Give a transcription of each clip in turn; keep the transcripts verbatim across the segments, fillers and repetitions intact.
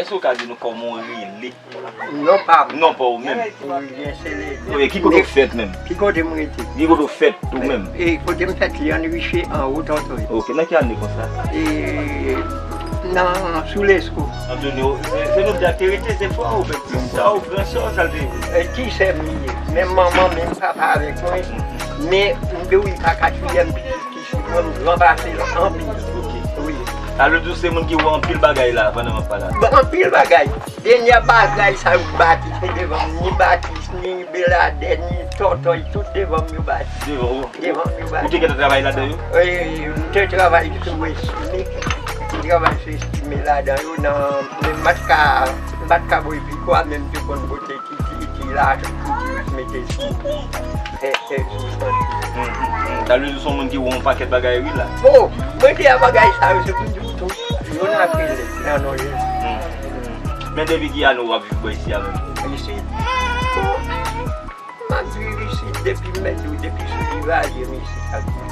Èske w ka di nou kòman w rele? Non pa m. Non pa w menm. Wi, byen se le. Wi, ki kote w fèt menm? Ki kote m rete? Ki kote w fèt ou menm? E kote m fèt li an Riche an wo Tòtòy. Ok, nan ki ane konsa? E nan sou Lesko. Antonio, se, se nou te rete, se frè w, peti sa w, gran sè w, sa l te ye? E ti sè m li ye. Menm manman, menm papa avèk mwen. Men m te wi pa katriyèm pitit ki sou mwen, m gran pase l anpil. Ok. Wi. Sa vle di w se moun ki wè anpil bagay la pandan m ap pale avè w. Anpil bagay. Dènyè bagay sa yo bati, se devan m, ni Batis, ni Beladè, ni Tòtòy, tout devan m yo bati. Devan w? Devan m yo bati. Ou te gentan travay ladan yo? Wi, m te travay sou estime. M travay sou estime ladan yo, nan, men m pa t ka, m pa t ka bwè pikwa, men m te konn pote ti, ti, ti lajan pou ti mete sou, fè, fè sou manti. Sa vle di w se yon moun ki wè yon pakèt bagay wi la. Bon, mwen te a bagay sa yo, se pou di w tou. Yo n ap rele nan non Jezi. Men depi ki ane w ap viv bò isi a menm? Isi. Bon, m ap viv isi depi m mèt di w, depi sou Divalye m isi ap viv.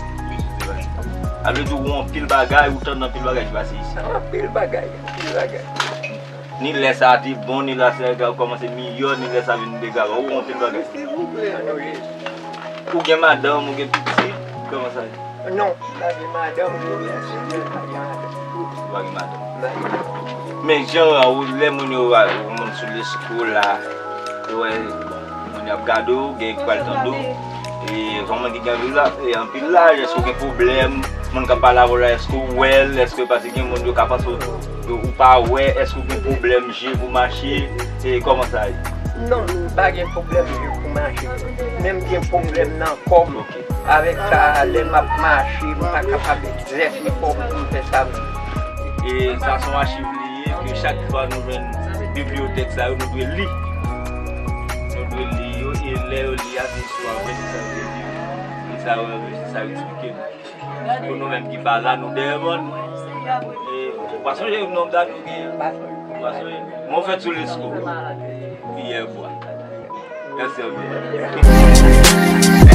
Sa vle di w wè anpil bagay, ou tande anpil bagay ki pase isi. Anpil bagay, anpil bagay. Ni lè sa te bon, ni lè sa te kòmanse miyò, ni lè sa vin degrade. Ou wè anpil bagay. Ou gen madanm, ou gen pitit, kòman sa ye? Non, m pa gen madanm, m remèsye Dye, m pa gen madanm. Ou pa gen madanm. M pa gen madanm. Men jan an, ou, lè moun yo wè, moun sou Lesko la, yo wè, bon, moun y ap gade w, gen ki pral tande w. E kòman ki gen anpil la, e anpil laj, èske w gen pwoblèm? Moun k ap pale avè w la, èske w wè l? Èske, paske gen moun yo ka panse w, ou pa wè, èske w gen pwoblèm je pou mache? E kòman sa ye? Non, m pa gen pwoblèm je pou mache. Men m gen pwoblèm nan kò m. Ok. Avèk sa, lè m ap mache, m pa kapab egzèse kò m pou m fè sa m vle. E sa se yon achiv li ye, ke chak fwa nou jwenn bibliyotèk sa yo, nou dwe li. Nou dwe li yo, e lè yo li a, se istwa vrè, se sa yo te viv. E sa yo, se sa yo eksplike nou. Pou nou menm ki pa la, nou dèyè bò nou. E w pa sonje nonb dane w genyen? W pa sonje? Men w fèt sou Lesko. Piyè bwa. Mèsi anpil.